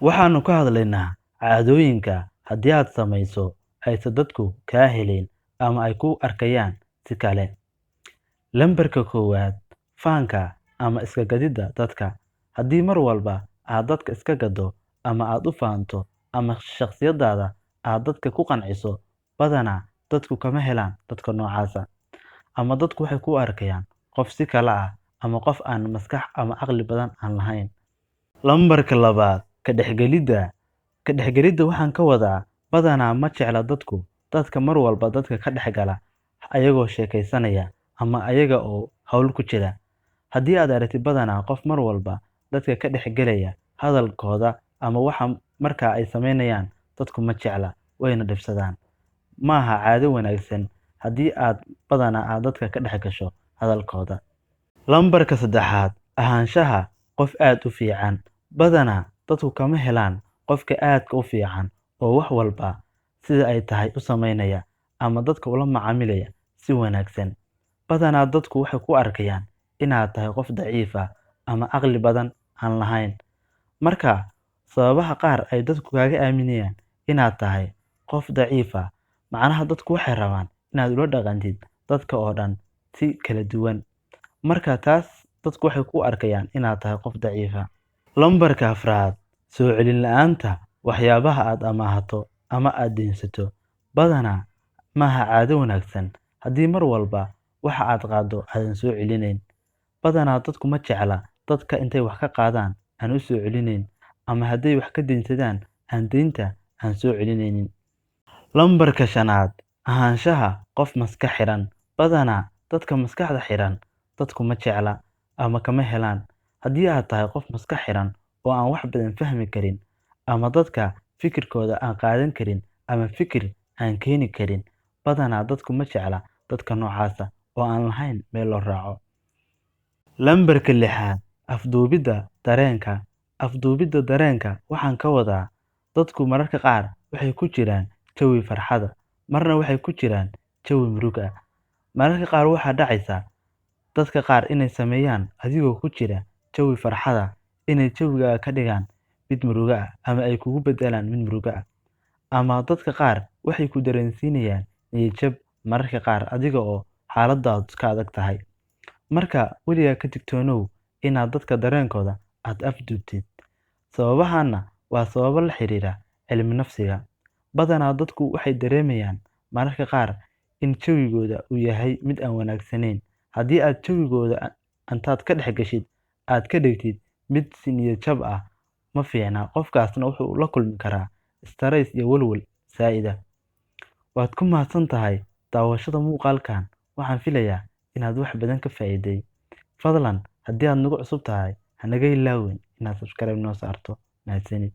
Waxaanu ka hadlaynaa caadooyinka haddii aad samayso aysan dadku kaa helayn ama ay ku arkayaan si kale. Lambarka koowaad, faanka ama iska gadidda dadka. Haddii mar walba aad dadka iska gaddo ama aad u faanto ama shakhsiyadaada aad dadka ku qanciso, badanaa dadku kama helaan dadka noocaasa. Ama dadku waxay ku arkayaan qof si kale ah ama qof aan maskax ama caqli badan aan lahayn. Lambarka labaad, ka dhexgelidda. Ka dhexgelidda waxaan ka wadaa badanaa ma jecla dadku dadka mar walba dadka ka dhexgala ayagoo sheekaysanaya ama ayaga oo hawl ku jira. Haddii aad aragtid badanaa qof mar walba dadka ka dhexgelaya hadalkooda ama waxa markaa ay sameynayaan, dadku ma jecla, wayna dhibsadaan. Maaha caado wanaagsan haddii aad badanaa aad dadka ka dhex gasho hadalkooda. Lambarka saddexaad, ahaanshaha qof aad u fiican. Badanaa dadku kama helaan qofka aadka u fiican oo wax walba sida ay tahay u sameynaya ama dadka ula macaamilaya si wanaagsan. Badanaa dadku waxay ku arkayaan inaad tahay qof daciif ah ama caqli badan aan lahayn. Marka sababaha qaar ay dadku kaaga aaminayaan inaad tahay qof daciif ah, macnaha dadku waxay rabaan inaad ula dhaqantid dadka oo dhan si kala duwan. Marka taas dadku waxay ku arkayaan inaad tahay qof daciif ah. Lambarka afraad, soo celin la'aanta waxyaabaha aad amaahato ama aad deynsato. Badanaa maaha caado wanaagsan haddii mar walba waxa aad qaaddo aadan soo celinayn. Badanaa dadku ma jecla dadka intay wax ka qaadaan aan u soo celinayn ama hadday wax ka deynsadaan aan deynta aan soo celinaynin. Lambarka shanaad, ahaanshaha qof maskax xiran. Badanaa dadka maskaxda xiran dadku ma jecla ama kama helaan. Haddii aad tahay qof maskax xiran oo aan wax badan fahmi karin ama dadka fikirkooda aan qaadan karin ama fikir aan keeni karin, badanaa dadku ma jecla dadka noocaasa oo aan lahayn meel loo raaco. Lambarka lixaad, afduubidda dareenka. Afduubidda dareenka waxaan ka wadaa dadku mararka qaar waxay ku jiraan jawi farxada, marna waxay ku jiraan jawi murug ah. Mararka qaar waxaa dhacaysa dadka qaar inay sameeyaan adigoo ku jira jawi farxada inay jawigaaga ka dhigaan mid murugo ah ama ay kugu beddelaan mid murugo ah. Ama dadka qaar waxay ku dareensiinayaan niyad jab mararka qaar adiga oo xaaladaadu iska adag tahay. Marka weligaa ka digtoonow inaad dadka dareenkooda aad afduubtid. Sababahana waa sababo la xiriira cilmi nafsiga. Badanaa dadku waxay dareemayaan mararka qaar in jawigooda uu yahay mid aan wanaagsanayn. Haddii aad jawigooda intaad ka dhex gashid aad ka dhigtid mid si niyad jab ah, ma fiicna. Qofkaasna wuxuu la kulmi karaa stress iyo walwal zaa'id ah. Waad ku mahadsan tahay daawashada muuqaalkan. Waxaan filayaa inaad wax badan ka faa'iiday. Fadlan haddii aad nagu cusub tahay, ha naga ilaawin inaad subscribe noo saarto. Mahadsanid.